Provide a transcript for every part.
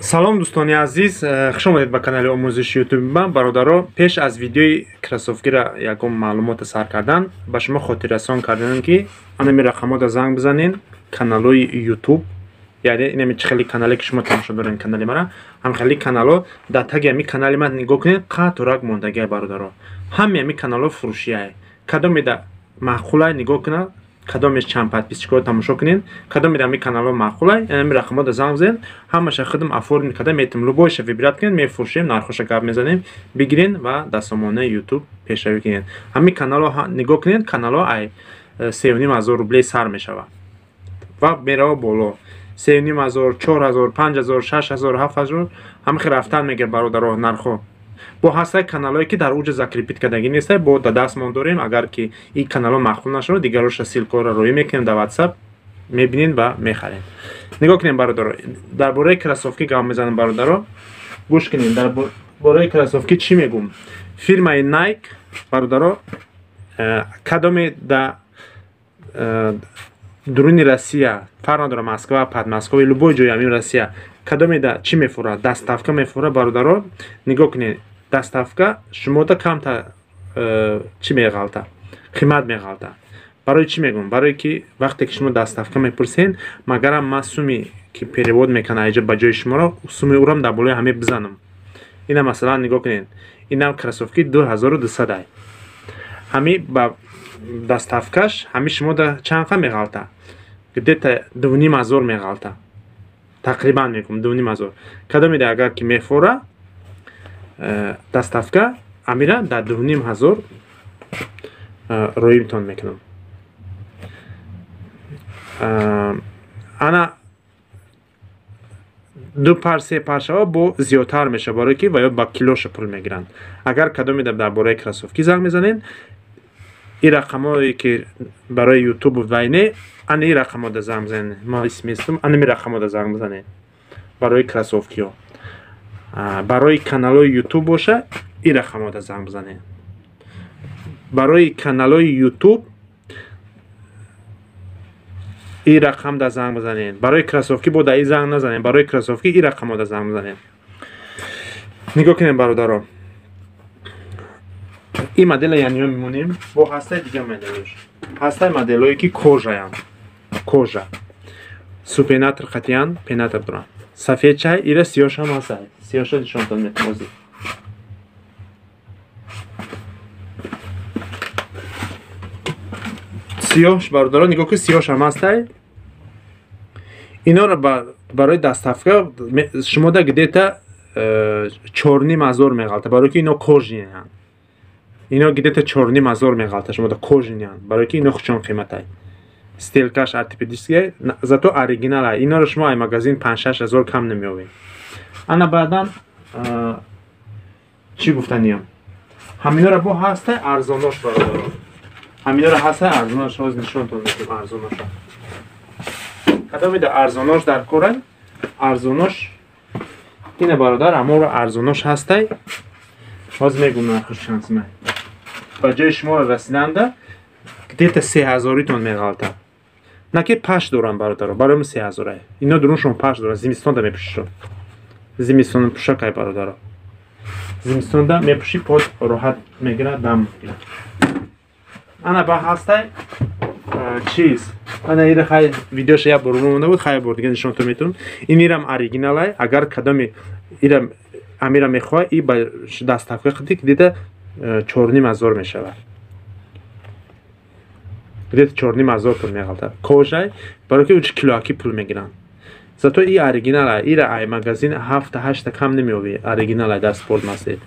Салом, дӯстони азиз, хуш омадед ба канали омӯзиши ютуби ман. Бародаро, пеш аз видеои кроссовкира ягон маълумота сар кардан, ба шумо хотиррасон карданам, ки анами рақамота занг бизанен. Каналҳои ютуб, яъне инами чӣ хеле канале ки шумо тамошо дорен, канали мара, ҳам хеле канало дар таги ҳами канали ман нигоҳ кунед, қатурак мондагиай, бародаро. Ҳами ҳами каналҳо фурӯшиай. Кадомеда маъқулай, нигоҳ кунад, кадомеш чанд подписчикҳо, тамошо кунед, кадомеда ҳами каналҳо маъқулай, ҳами рақамота занг бизанед. Ҳамаша худам оформить карда метавонем. Любойша выбирать кунед, мефурӯшем, нархоша гап мезанем, бигирен ва дар сомонаи ютуб пешравӣ кунед. Ҳами каналҳо нигоҳ кунед, каналҳо ай 3500 рублей сар мешавад ва мерава боло: 3500, 4000, 5000, 6000, 7000, ҳамихе рафтан мегирад, бародаро, нархҳо. Бо ҳастай каналҳое ки дар уҷа закрепить кардагӣ нестай, бо да дастмон дорем. Агар ки ин каналҳо маъқул нашавад, дигароша ссылкаро роӣ мекунем дар WhatsApp, мебинед ва мехаред. Нигоҳ кунем, бародаро, дар бораи кроссовки гап мезанам. Бародаро, гӯш кунед, дар бораи кроссовки чӣ мегӯм. Фирмаи Nike, бародаро, кадоме да дуруни Россия, фарқ надорад, Москва, Подмосковье, любой ҷои ҳамин Россия, кадоме да чӣ мефурад, доставка мефурад. Бародаро, нигоҳ кунед, доставка шумода камта чӣ меғалта, қимат меғалта. Барои чӣ мегӯм? Барое ки вақте ки шумо доставка мепурсен, магарам ман суми ки перевод мекунам аиҷа ба ҷои шуморо, суми урам дар болои ҳаме бизанам. Ина, масалан, нигоҳ кунед, инам кроссовки 2200 ай. Ҳами ба доставкаш ҳами шумода чанд қа меғалта? Где-то 2500 меғалта, тақрибан мегӯм, 2500. Кадомеда агар ки мефора доставка, амира дар 2500 роимтон мекунам. Ана ду пар, се пар шава, бо зиёдтар мешава, барое ки ва ё ба килоша пул мегиранд. Агар кадомеда дар бораи кроссовки занг мезанед, ин рақамое ки барои ютуб вайне, ана ин рақамода занг бизанед. Ма исместум, анами рақамода занг бизанед барои кроссовкиҳо. Барои каналҳои ютуб боша, ин рақамода занг бизанед. Барои каналҳои ютуб ин рақамда занг бизанед. Барои кроссовки бо да ин занг назанед, барои кроссовки ин рақамода занг бизанед. Нигоҳ кунед, бародаро, ин модела яъниё мемонем. Бо ҳастаи дигар моделош ҳастаи, моделое ки кожаянд, кожа, супенатр қатиян, пенатр доранд, сафедчай, ира сиёшам ҳастай. Сиёша нишонтон метавон ҳозир. Сиёҳш, бародаро, нигоҳ кун, сиёҳшам ҳастай. Инора барои доставка шумода где-то 4500 меғалта, барои ки ино кожаныянд. Ино где-то 4500 меғалта шумода, кожаныянд, барои ки ино хучон қиматай, стелкаш ортопедический, зато оригинал. Иноро шумо ай магазин 5-6 ҳазор кам намеёбед. Ана баъдан чӣ гуфтаниям, ҳаминора бо ҳастай арзонош, бародаро, ҳаминора ҳастай арзонош. Ҳозир нишонтон медиҳам арзоноша. Кадомида арзонош дар корай, арзонош ина, бародар, ҳаморо арзонош ҳастай. Ҳозир мегӯм нархаш чанд сумай. Ба ҷои шуморо расиданда где-то 3000-итон меғалта. На ки паш дорам, бародаро, барои мо 3000-ай. Ино дуруншон паш дорад, зимистонда мепӯшишон, зимистон пӯшакай, бародаро. Зимистонда мепӯшӣ, под роҳат мегирад, дам мегирад. Ана ба ҳастай чиз, ана ира хай видеоша як бор монда буд, хай бор дига нишонтон метавонам. Ин ирам оригиналай. Агар кадоми ира амира мехоҳад, и ба доставка қити где-то 4500 мешавад, где-то 4500 пул меғалта. Кожай, барои ки уч килоаки пул мегиранд. Зато и оригинала, ира ай магазин ҳафта ҳашта кам намеёбӣ, оригинала дар Спорт Мастер.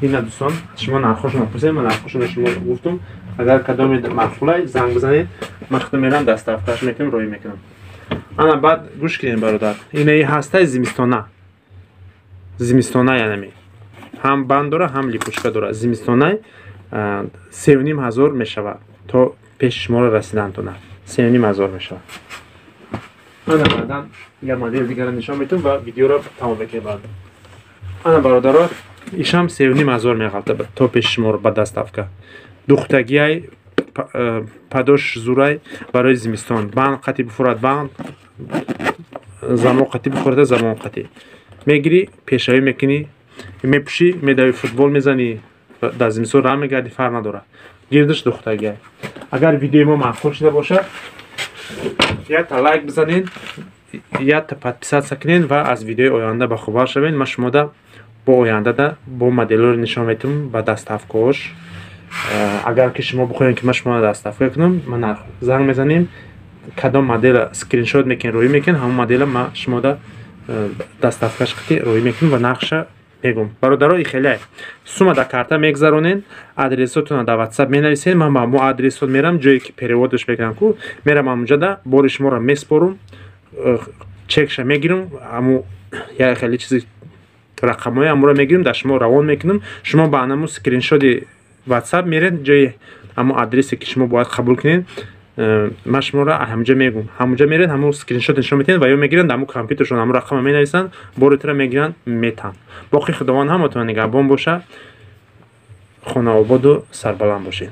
Ина, дӯстон, шумо нархошро пурсед, ман нархошро шумо гуфтум. Агар кадоме маъқулай, занг бизанед, ман худам мерам, доставкаш мекунам, роӣ мекунам. Ана баъд гӯш кунед, бародар, инаи ҳастаи зимистона, зимистона, янами ҳам банд дора, ҳам липучка дора, зимистонай 3500 мешавад. То пеши шуморо расидантона 3500 мешавад. Ана баъдан як модели дигарро нишон метавам ва видеоро тамом мекунем баъд. Ана, бародаро, ишам 3500 меғалта то пеши шуморо ба доставка. Духтагиай, падош зурай, барои зимистон, банд қати бифурад, банд. Замок қати бихӯрда, замок қати мегирӣ, пешравӣ мекунӣ, мепӯшӣ, медавӣ, футбол мезанӣ, дар зимистон раҳ мегардӣ, фарқ надорад. Гирдиш духтагия. Агар видеои мо маъқул шуда бошад, якта лайк бизанед, якта подписаться кунед ва аз видеои оянда бахабар шавед. Ман шумода бо ояндада бо моделҳоро нишон медиҳам ба доставкаош. Агар ки шумо бихоҳед, ки ман шуморо доставка кунам, ман занг мезанем, кадом модела скриншот мекунед, рӯӣ мекунед, ҳамон модела ман шумода доставкаш қати рӯӣ мекунам ва нархша мегӯм. Бародаро, хеле сума дар карта мегзаронед, адресотонро дар WhatsApp менависед, ман ба ҳамон адресот мерам, ҷое ки переводаш мекунам ку, мерам ҳамонҷода, бори шуморо меспорум, чекша мегирам, ҳамун як хеле чизи рақамҳои ҳамонро мегирам, дар шумо равон мекунам. Шумо ба анамун скриншоти WhatsApp меред ҷои ҳамон адресе, ки шумо бояд қабул кунед. Ман шуморо ҳамҷа мегӯм, ҳамонҷа меред, ҳамон скриншот нишон медиҳед ва ё мегиранд, ҳамон компютершон ҳамон рақама менависанд, боритро мегиранд, метаҳанд. Боқӣ Худованд ҳаматон нигаҳбон боша, хонаободу сарбаланд бошед.